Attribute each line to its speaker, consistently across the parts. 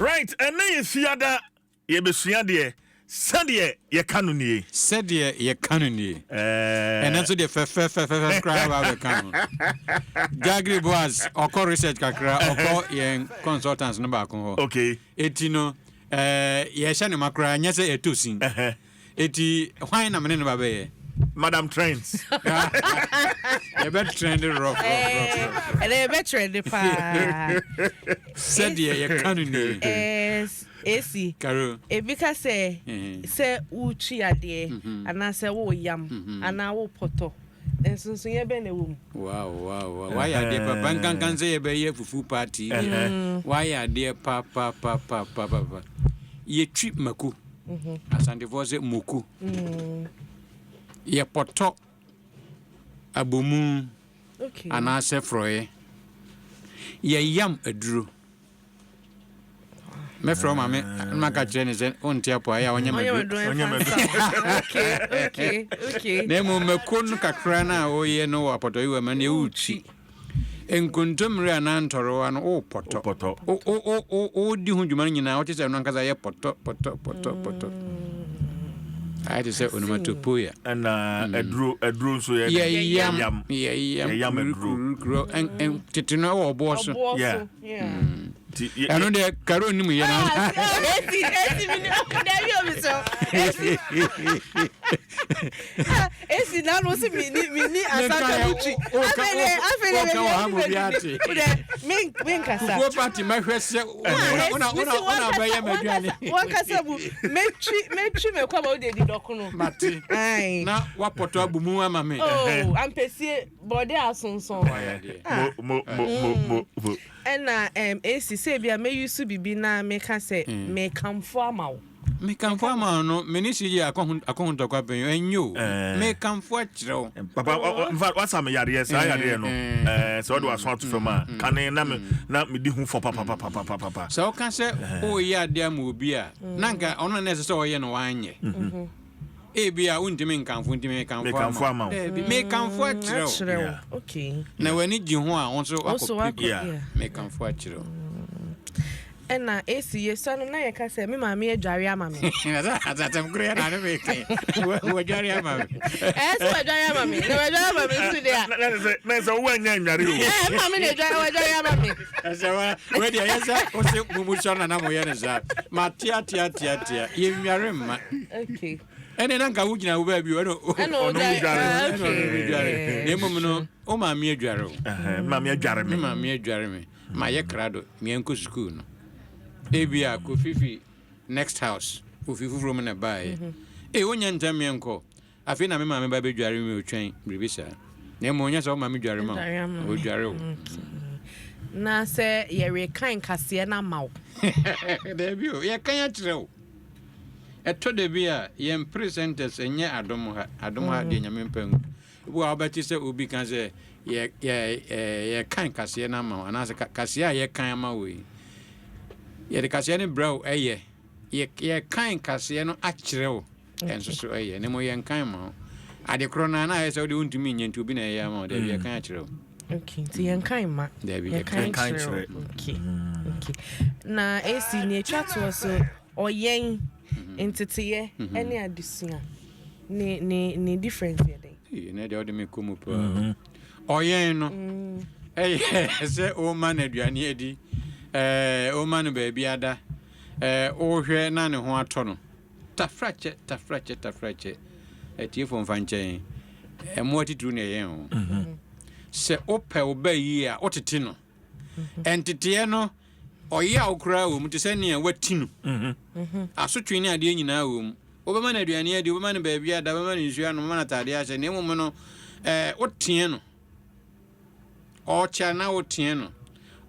Speaker 1: Right, ɛnnɛ yɛ Fiada, yɛbɛsua deɛ sɛdeɛ yɛka no nie.
Speaker 2: Sɛdeɛ yɛka no nie. Ɛnɛ nso deɛ fɛfɛfɛfɛfɛ koraa ba bɛka ho. Jagri Boaz ɔkɔ research kakra, ɔkɔ yɛn consultants no baako hɔ.
Speaker 1: Okay.
Speaker 2: Eti no, ɛɛ yɛhyɛ ne ma koraa, nyɛ sɛ ɛtɔ sin. Eti hwan na mene no ba bɛyɛ?
Speaker 1: Madam Trends.
Speaker 2: Yɛbɛ trend rough rough rough rough.
Speaker 3: Ɛnɛ yɛbɛ trend paa.
Speaker 2: Sɛdeɛ yɛka no nie.
Speaker 3: Esi.
Speaker 2: Karo.
Speaker 3: Ebi ka sɛ sɛ wotwi adeɛ anaasɛ woyam anaa wopɔtɔ nsonsonoeɛ bɛn na ɛwɔ mu?
Speaker 2: Wow wow wow wayɛ adeɛ papa nkankan sɛ yɛbɛyɛ fufu party deɛ wayɛ adeɛ papapapapapa yɛtwi mako. Asantefoɔ sɛ moko. Yɛpɔtɔ abomu anaasɛ frɔeɛ. Yɛyam aduro. Mɛfrɛ wo maame na maka kyerɛ ne sɛ wonte apɔ ayɛ a ɔnyɛ maduro. Na mmom mako no kakra no a woyɛ no wɔ apɔtɔyowa mu no deɛ wotwi. Nkontommire anaa ntɔrewa no, wopɔtɔ.
Speaker 1: Wopɔtɔ.
Speaker 2: Wo, wo, wo, wo, wodi ho dwuma no nyinaa, wote sɛ ɛno ankasa yɛ pɔtɔ, pɔtɔ, pɔtɔ, pɔtɔ. Ayɛ te sɛ onomatopoeia.
Speaker 1: Ɛna aduro, aduro nso yɛ dɛn?
Speaker 2: Yɛyam,
Speaker 1: Yɛyam.
Speaker 2: yɛyam,
Speaker 1: Yɛyam aduro.
Speaker 2: kurukuru, ɛn, ɛn, tete no ɛwɔ ɔboɔ so.
Speaker 3: Ɔboɔ
Speaker 1: Yeah.
Speaker 3: so. Yeah.
Speaker 1: Nti yɛ,
Speaker 2: Ɛno deɛ karo nim yɛ na.
Speaker 3: Ah, esi, esi, mi ni, dabi omi so, esi. Ah, esi na no si mi ni, mi ni asante mu twi. Afei de, afei de,
Speaker 2: Woka wɔ ha ma obi ate.
Speaker 3: Wode, me, me nkasa.
Speaker 2: Fufuo party mɛhwɛ sɛ wona wona wona bɛyɛ m'aduane.
Speaker 3: Wankasa mu, metwi, metwi me kɔ ma wode di dɔkono.
Speaker 2: Mate.
Speaker 3: Aye.
Speaker 2: Na wapɔtɔ abu mu ama me.
Speaker 3: Oh, ampesie, bɔde asonson.
Speaker 1: Mo, mo, mo, mo, mo, mo.
Speaker 3: Ɛna ɛm esi sɛ ebia mɛ use bibi na meka sɛ mekamfo ama wo.
Speaker 2: Mekamfo ama wo no, me ne CJ akɔ ho ntɔkwa pɛn o, ɛnyɛ o. Mekamfo akyerɛ wo.
Speaker 1: Papa, in fact, wasa me yareɛ, saa yareɛ no, sɛ wode w'aso ato fam a, kane na me, na medi ho fɔ papapapapapa.
Speaker 2: Sɛ woka sɛ woreyɛ adeɛ ama obi a, na anka ɔno na ɛsɛ sɛ ɔyɛ no wanyɛ. Ebia wontumi nkamfo nti mekamfo ama wo. Daabi, mekamfo akyerɛ wo.
Speaker 3: Akyerɛ wo. Okay.
Speaker 2: Na w'ani gye ho a, wo nso wakɔ pɛ
Speaker 1: Yeah.
Speaker 2: Mekamfo akyerɛ wo.
Speaker 3: Ɛna esi yɛsua no na yɛka sɛ me maame adware ama me.
Speaker 2: Asɛm koro yɛ na ne meka. Wadware ama me.
Speaker 3: Ɛyɛ sɛ wadware ama me. Na wadware ama me nso deɛ a.
Speaker 1: Na sɛ na sɛ wo anya nware o.
Speaker 3: Ɛɛ maame na adware wadware ama me.
Speaker 2: Ɛsɛ wa wei deɛ ɛyɛ sɛ wo se mo mu sɔ na na moyɛ no saa. Mateateateatea yɛnnware mma.
Speaker 3: Okay.
Speaker 2: Ɛne na nka wogyina wo baabi o ɛna
Speaker 3: Ɛna
Speaker 1: Ɔno
Speaker 3: ɔdware.
Speaker 1: dware.
Speaker 3: Ah,
Speaker 2: ɛna ɔno dware. Na mmom no wo maame adware o.
Speaker 1: Ɛhɛn, maame adware
Speaker 2: Me
Speaker 1: me.
Speaker 2: maame adware me. Mayɛ krado meɛnkɔ sukuu no. Ebia Kofi fi next house ofi foforɔ mu na ɛbaeɛ. Ee wonyɛ ntɛm meɛnkɔ. Afei na me maame ba bɛdware me otwɛn biribi saa. Na mmom nyɛ sɛ wo maame dware ma wo, ɔdware wo.
Speaker 3: Na sɛ yɛrekan kaseɛ no ama wo.
Speaker 2: Daabi o, yɛkan akyerɛ wo. Ɛtɔ da bi a yɛn presenters ɛnyɛ adom ha, adom ha deɛ Nyame mpa ngu. Ebi wɔ hɔ a wobɛte sɛ obi ka sɛ yɛ yɛ yɛkan kaseɛ no ama wo anaasɛ kaseɛ a yɛkan ama wo yi. Yɛde kaseɛ no brɛ wo ɛyɛ, yɛkan kaseɛ no akyerɛ wo. Ɛnso so ɛyɛ, na mmom yɛnkan mma wo. Ade korɔ no ara na ayɛ sɛ wode wontumi nyɛ nti obi na ɛyɛ ama wo. Daabi, yɛkan akyerɛ wo.
Speaker 3: Okay, nti yɛnkan mma.
Speaker 2: Daabi,
Speaker 3: yɛkan
Speaker 1: Yɛkan
Speaker 3: kyerɛ
Speaker 1: kyerɛ.
Speaker 3: wo. Okay, okay. Na esi nea etwa toɔ so, ɔyɛn, nteteyɛ ne adesua ne ne ne difference yɛ dɛn?
Speaker 2: Ee, ɛnɛ deɛ wode me kɔ mu paa. Ɔyɛn no, ɛyɛ sɛ woma no aduane adi, ɛɛ, woma no baabi ada, ɛɛ, wohwɛ na ne ho atɔ no. Tafrakyɛ, tafrakyɛ, tafrakyɛ. Atiefo mfa nkyɛn. Mmoa titiriw na ɛyɛn o. Sɛ wopɛ wo ba yie a, wotete no. Nteteɛ no, ɔyaw koraa wɔ mu te sɛ nea wati no. Asotwe ne adeɛ nyinaa wɔ mu. Wobɛma no aduane adi, wobɛma no baabi ada, wobɛma no nsuo anom, wobɛma no ataadeɛ ahyɛ, na mmom no, ɛɛ, woteɛ no. Ɔkyɛ na woteɛ no.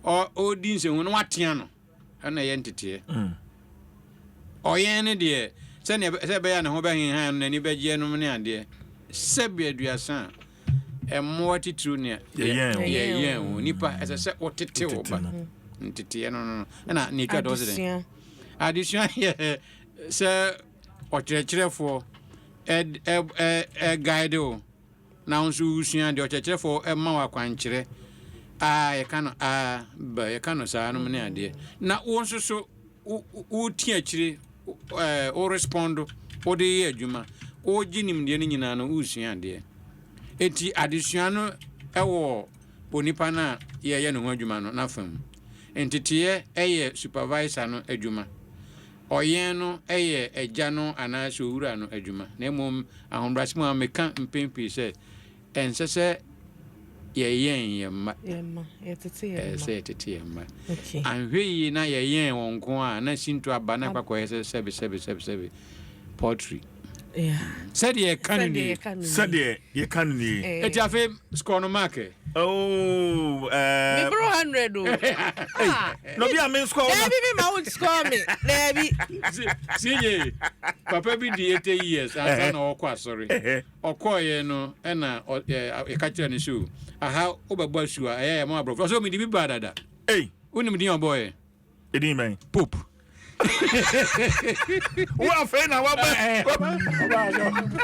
Speaker 2: Ɔredi nsɛnhu no, woatea no. Ɛna ɛyɛ nteteɛ. Ɔyɛn no deɛ, sɛdeɛ sɛ ɛbɛyɛ a ne ho bɛhenhan no, n'ani bɛgyeɛ nom ne adeɛ. Sɛbi 30 a, mmoa titiriw ne yɛyɛn wo. Nipa, ɛsɛ sɛ wotete wo ba. Nteteɛ no no. Ɛna ne etwa dɔɔ sɛ dɛn? Adesua yɛ sɛ ɔkyerɛkyerɛfoɔ ɛ ɛ ɛ guide wo. Na wo nso wusua deɛ ɔkyerɛkyerɛfoɔ ma wo akwankyerɛ a yɛka no a ba yɛka no saa nom ne adeɛ na wo nso so. Woti akyire, wo respond, wode yɛ adwuma, wogye nimdeɛ no nyinaa no, wosua adeɛ. Enti adesua no ɛwɔ onipa no a yɛyɛ ne ho adwuma no n'afa mu. Nteteeɛ ɛyɛ supervisor no adwuma. Ɔyɛn no ɛyɛ agya no anaasɛ owura no adwuma. Na mmom ahobrɛase mu a meka mpɛn pii sɛ ɛnsɛ sɛ yɛyɛn yɛn mma.
Speaker 3: Yɛn mma, yɛtete yɛn
Speaker 2: Ɛyɛ
Speaker 3: mma.
Speaker 2: sɛ yɛtete yɛn mma. Anhwɛ yie na yɛyɛn wɔn nko a, na sinto aba na akɔkɔyɛ sɛ sɛbi sɛbi sɛbi sɛbi poultry. Sɛdeɛ yɛka no
Speaker 3: Sɛdeɛ
Speaker 2: nie.
Speaker 3: yɛka no nie.
Speaker 1: Sɛdeɛ yɛka no nie.
Speaker 2: Eti afei score no mark ɛ.
Speaker 1: Oh,
Speaker 3: Meboro 100 o. Ah.
Speaker 1: Na obi a me score
Speaker 3: Daabi, mi ma wo score me. Daabi.
Speaker 2: CJ, papa bi di 80 years ansa na ɔkɔ asɔre. Ɔkɔɔyɛ no ɛna yɛka kyerɛ no sɛ o, aha wobɛbɔ asu a ɛyɛ yɛ ma aborɔfo. Ɔsɛ omidi bi baa dada.
Speaker 1: Ei.
Speaker 2: Wonim din a ɔbɔɔyɛ?
Speaker 1: Ɛdin bɛn?
Speaker 2: Pope.
Speaker 1: Wo afei na waba.